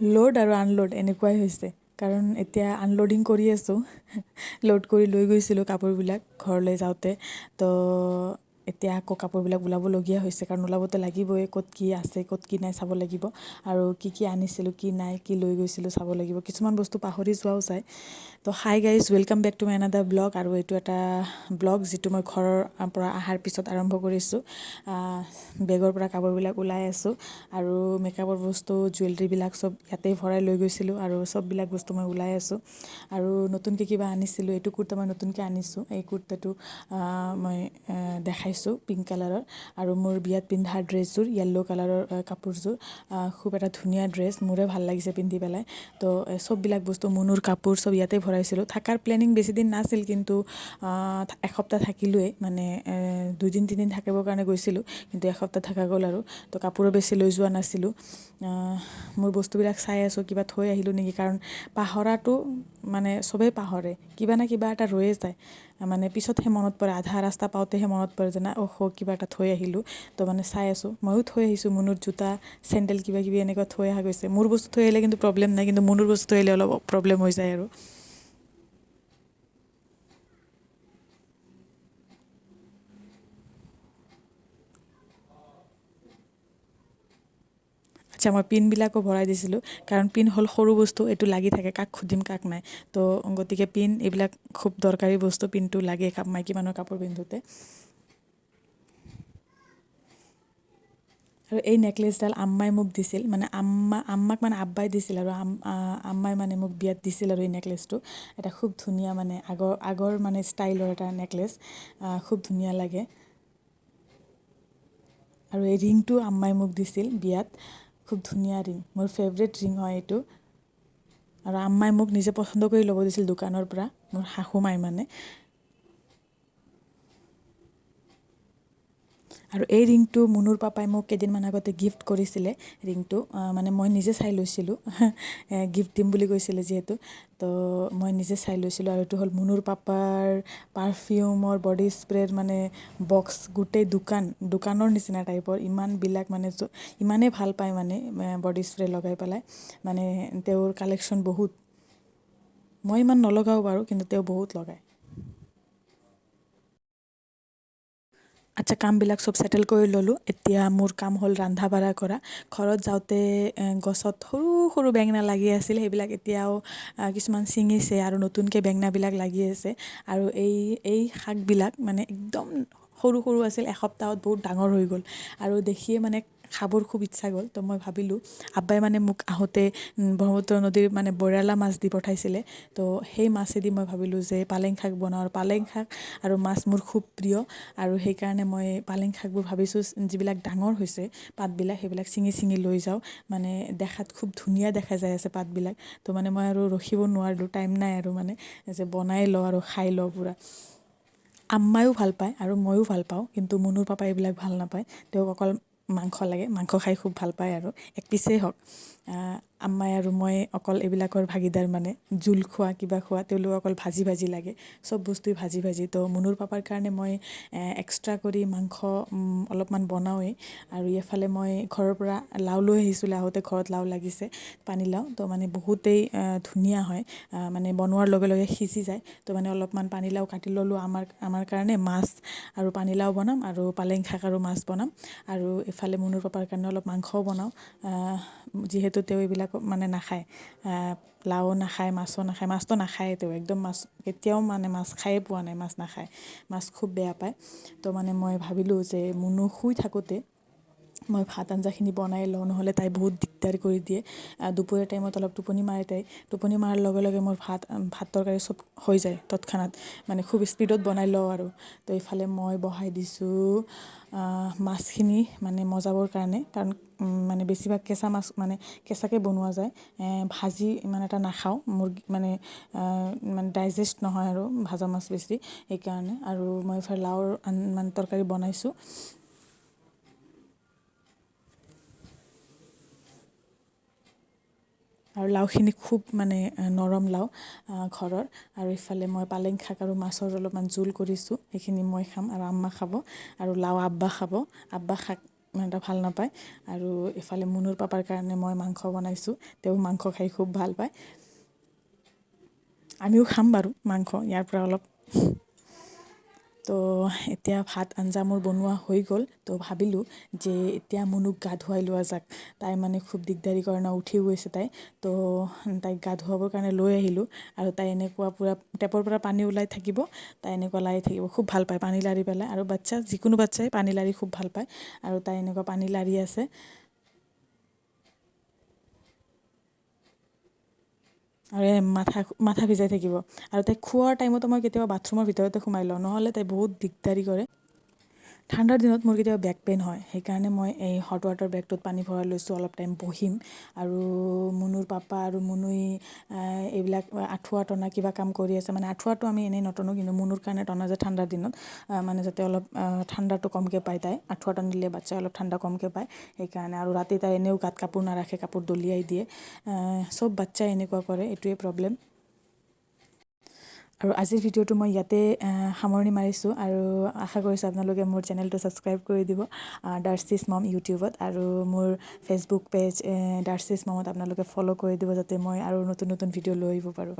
Load আৰু unload এনেকুৱাই হৈছে, কাৰণ এতিয়া আনলোডিং কৰি আছোঁ। লোড কৰি লৈ গৈছিলোঁ কাপোৰবিলাক ঘৰলৈ যাওঁতে, তো এতিয়া আকৌ কাপোৰবিলাক ওলাবলগীয়া হৈছে, কাৰণ ওলাবতো লাগিবই। ক'ত কি আছে, ক'ত কি নাই চাব লাগিব, আৰু কি কি আনিছিলোঁ, কি নাই, কি লৈ গৈছিলোঁ চাব লাগিব। কিছুমান বস্তু পাহৰি যোৱাও যায়। তো hi guys, welcome back to my another blog. আৰু এইটো এটা ব্লগ যিটো মই ঘৰৰ পৰা অহাৰ পিছত আৰম্ভ কৰিছোঁ। বেগৰ পৰা কাপোৰবিলাক ওলাই আছোঁ, আৰু মেকআপৰ বস্তু, জুৱেলাৰীবিলাক চব ইয়াতেই ভৰাই লৈ গৈছিলোঁ, আৰু চববিলাক বস্তু মই ওলাই আছোঁ। আৰু নতুনকৈ কিবা আনিছিলোঁ, এইটো কুৰ্তা মই নতুনকৈ আনিছোঁ। এই কুৰ্তাটো মই দেখাইছোঁ, পিংক কালাৰৰ। আৰু মোৰ বিয়াত পিন্ধা ড্ৰেছযোৰ, য়েল্ল' কালাৰৰ কাপোৰযোৰ, খুব এটা ধুনীয়া ড্ৰেছ, মোৰে ভাল লাগিছে পিন্ধি পেলাই। তো চববিলাক বস্তু, মুনুৰ কাপোৰ চব ইয়াতে ভৰাইছিলোঁ। থকাৰ প্লেনিং বেছিদিন নাছিল, কিন্তু এসপ্তাহ থাকিলোঁৱেই। মানে 2 দিন 3 দিন থাকিবৰ কাৰণে গৈছিলোঁ, কিন্তু এসপ্তাহ থকা গ'ল। আৰু তো কাপোৰো বেছি লৈ যোৱা নাছিলোঁ। মোৰ বস্তুবিলাক চাই আছোঁ, কিবা থৈ আহিলোঁ নেকি, কাৰণ পাহৰাটো মানে চবেই পাহৰে, কিবা না কিবা এটা ৰৈয়ে যায়। মানে পিছতহে মনত পৰে, আধা ৰাস্তা পাওঁতেহে মনত পৰে যে না, অহ, কিবা এটা থৈ আহিলোঁ। তো মানে চাই আছোঁ, ময়ো থৈ আহিছোঁ। মুনুৰ জোতা, চেণ্ডেল, কিবা কিবি এনেকুৱা থৈ অহা গৈছে। মোৰ বস্তু থৈ আহিলে কিন্তু প্ৰব্লেম নাই, কিন্তু মুনুৰ বস্তু থৈ আহিলে অলপ প্ৰব্লেম হৈ যায়। আৰু আচ্ছা, মই পিনবিলাকো ভৰাই দিছিলোঁ, কাৰণ পিন হ'ল সৰু বস্তু, এইটো লাগি থাকে, কাক সুধিম, কাক নাই। তো গতিকে পিন এইবিলাক খুব দৰকাৰী বস্তু, পিনটো লাগে মাইকী মানুহৰ কাপোৰ পিন্ধোতে। আৰু এই নেকলেচডাল আম্মাই মোক দিছিল, মানে আম্মাক মানে আব্বাই দিছিল, আৰু আম্মাই মানে মোক বিয়াত দিছিল। আৰু এই নেকলেচটো এটা খুব ধুনীয়া, মানে আগৰ আগৰ মানে ষ্টাইলৰ এটা নেকলেচ, খুব ধুনীয়া লাগে। আৰু এই ৰিংটো আম্মাই মোক দিছিল বিয়াত, খুব ধুনীয়া ৰিং, মোৰ ফেভৰেট ৰিং হয় এইটো। আৰু আম্মাই মোক নিজে পচন্দ কৰি ল'ব দিছিল দোকানৰ পৰা, মোৰ শাহু মাই মানে। আৰু এই ৰিংটো মুনুৰ পাপাই মোক কেইদিনমান আগতে গিফ্ট কৰিছিলে। ৰিংটো মানে মই নিজে চাই লৈছিলোঁ, গিফ্ট দিম বুলি কৈছিলে যিহেতু, তো মই নিজে চাই লৈছিলোঁ। আৰু এইটো হ'ল মুনুৰ পাপাৰ পাৰফিউমৰ, বডি স্প্ৰেৰ মানে বক্স, গোটেই দোকান দোকানৰ নিচিনা টাইপৰ ইমানবিলাক, মানে ইমানেই ভাল পায় মানে বডি স্প্ৰে লগাই পেলাই, মানে তেওঁৰ কালেকশ্যন বহুত। মই ইমান নলগাওঁ বাৰু, কিন্তু তেওঁ বহুত লগায়। আচ্ছা, কামবিলাক চব ছেটেল কৰি ল'লোঁ। এতিয়া মোৰ কাম হ'ল ৰন্ধা বঢ়া কৰা। ঘৰত যাওঁতে গছত সৰু সৰু বেঙেনা লাগি আছিল, সেইবিলাক এতিয়াও কিছুমান ছিঙিছে আৰু নতুনকৈ বেঙেনাবিলাক লাগি আছে। আৰু এই এই শাকবিলাক মানে একদম সৰু সৰু আছিল, এসপ্তাহত বহুত ডাঙৰ হৈ গ'ল, আৰু দেখিয়ে মানে খাবৰ খুব ইচ্ছা গ'ল। তো মই ভাবিলোঁ, আব্বাই মানে মোক আহোঁতে ব্ৰহ্মপুত্ৰ নদীৰ মানে বৰালা মাছ দি পঠাইছিলে, তো সেই মাছেদি মই ভাবিলোঁ যে পালেং শাক বনাওঁ। আৰু পালেং শাক আৰু মাছ মোৰ খুব প্ৰিয়, আৰু সেইকাৰণে মই পালেং শাকবোৰ ভাবিছোঁ, যিবিলাক ডাঙৰ হৈছে পাতবিলাক, সেইবিলাক ছিঙি ছিঙি লৈ যাওঁ। মানে দেখাত খুব ধুনীয়া দেখা যায় আছে পাতবিলাক। তো মানে মই আৰু ৰখিব নোৱাৰিলোঁ, টাইম নাই আৰু, মানে যে বনাই লওঁ আৰু খাই লওঁ পূৰা। আম্মায়ো ভাল পায় আৰু ময়ো ভাল পাওঁ, কিন্তু মুনুৰ পাপাই এইবিলাক ভাল নাপায়। তেওঁক অকল মাংস লাগে, মাংস খাই খুব ভাল পায়, আৰু এক পিচেই হওক। আম্মাই আৰু মই অকল এইবিলাকৰ ভাগিদাৰ, মানে জোল খোৱা, কিবা খোৱা। তেওঁলোক অকল ভাজি ভাজি লাগে, চব বস্তুৱেই ভাজি ভাজি। তো মুনুৰ পাপাৰ কাৰণে মই এক্সট্ৰা কৰি মাংস অলপমান বনাওঁৱেই। আৰু এইফালে মই ঘৰৰ পৰা লাও লৈ আহিছিলোঁ আহোঁতে, ঘৰত লাও লাগিছে, পানীলাও। তো মানে বহুতেই ধুনীয়া হয়, মানে বনোৱাৰ লগে লগে সিজি যায়। তো মানে অলপমান পানীলাও কাটি ল'লোঁ আমাৰ কাৰণে। মাছ আৰু পানীলাও বনাম, আৰু পালেং শাক আৰু মাছ বনাম, আৰু ইফালে মুনুৰ পাপাৰ কাৰণে অলপ মাংসও বনাওঁ, যিহেতু তেওঁ এইবিলাক মানে নাখায়, লাও নাখায়, মাছো নাখায়। মাছটো নাখায়ে তেওঁ একদম, মাছ কেতিয়াও মানে মাছ খায়ে পোৱা নাই, মাছ নাখায়, মাছ খুব বেয়া পায়। তো মানে মই ভাবিলোঁ যে মুনু শুই থাকোঁতে মই ভাত আঞ্জাখিনি বনাই লওঁ, নহ'লে তাই বহুত দিগদাৰ কৰি দিয়ে। দুপৰীয়া টাইমত অলপ টোপনি মাৰে তাই, টোপনি মৰাৰ লগে লগে মোৰ ভাত ভাত তৰকাৰী চব হৈ যায় তৎক্ষণাত, মানে খুব স্পীডত বনাই লওঁ। আৰু তো ইফালে মই বহাই দিছোঁ মাছখিনি মানে মজাবৰ কাৰণে, কাৰণ মানে বেছিভাগ কেঁচা মাছ মানে কেঁচাকৈ বনোৱা যায়, ভাজি ইমান এটা নাখাওঁ। মোৰ মানে মানে ডাইজেষ্ট নহয় আৰু ভাজা মাছ বেছি, সেইকাৰণে। আৰু মই ইফালে লাওৰ মানে তৰকাৰী বনাইছোঁ। আৰু লাওখিনি খুব মানে নৰম লাও ঘৰৰ। আৰু ইফালে মই পালেং শাক আৰু মাছৰ অলপমান জোল কৰিছোঁ, সেইখিনি মই খাম আৰু আম্মা খাব, আৰু লাও আব্বা খাব। আব্বা শাক ইমান এটা ভাল নাপায়। আৰু ইফালে মুনুৰ পাপাৰ কাৰণে মই মাংস বনাইছোঁ, তেওঁ মাংস খাই খুব ভাল পায়। আমিও খাম বাৰু মাংস ইয়াৰ পৰা অলপ। তো এতিয়া ভাত আঞ্জা মোৰ বনোৱা হৈ গ'ল। তো ভাবিলোঁ যে এতিয়া মুনুক গা ধুৱাই লোৱা যাক। তাই মানে খুব দিগদাৰি কৰে ন, উঠিও গৈছে তাই। তো তাইক গা ধুৱাবৰ কাৰণে লৈ আহিলোঁ। আৰু তাই এনেকুৱা পূৰা টেপৰ পৰা পানী ওলাই থাকিব, তাই এনেকুৱা লাৰি থাকিব, খুব ভাল পায় পানী লাৰি পেলাই। আৰু বাচ্ছা, যিকোনো বাচ্ছাই পানী লাৰি খুব ভাল পায়। আৰু তাই এনেকুৱা পানী লাৰি আছে। আৰু এই মাথা মাথা ভিজাই থাকিব। আৰু তাইক খোৱাৰ টাইমতো মই কেতিয়াবা বাথৰুমৰ ভিতৰতে সোমাই লওঁ, নহ'লে তাই বহুত দিগদাৰি কৰে। ঠাণ্ডাৰ দিনত মোৰ কেতিয়াবা বেক পেইন হয়, সেইকাৰণে মই এই হট ৱাটাৰ বেগটোত পানী ভৰাই লৈছোঁ, অলপ টাইম বহিম। আৰু মুনুৰ পাপা আৰু মুনুই এইবিলাক আঁঠুৱা টনা কিবা কাম কৰি আছে। মানে আঁঠুৱাটো আমি এনেই নটনো, কিন্তু মুনুৰ কাৰণে টনা যায় ঠাণ্ডাৰ দিনত, মানে যাতে অলপ ঠাণ্ডাটো কমকৈ পায় তাই। আঁঠুৱা টানিলে বাচ্ছাই অলপ ঠাণ্ডা কমকৈ পায়, সেইকাৰণে। আৰু ৰাতি তাই এনেও গাত কাপোৰ নাৰাখে, কাপোৰ দলিয়াই দিয়ে। চব বাচ্ছাই এনেকুৱা কৰে, এইটোৱে প্ৰব্লেম। আৰু আজিৰ ভিডিঅ'টো মই ইয়াতে সামৰণি মাৰিছোঁ। আৰু আশা কৰিছোঁ আপোনালোকে মোৰ চেনেলটো ছাবস্ক্ৰাইব কৰি দিব, ডাৰ্চিছ মম ইউটিউবত, আৰু মোৰ ফেচবুক পেজ ডাৰ্চিছ মমত আপোনালোকে ফ'ল' কৰি দিব, যাতে মই আৰু নতুন নতুন ভিডিঅ' লৈ আহিব পাৰোঁ।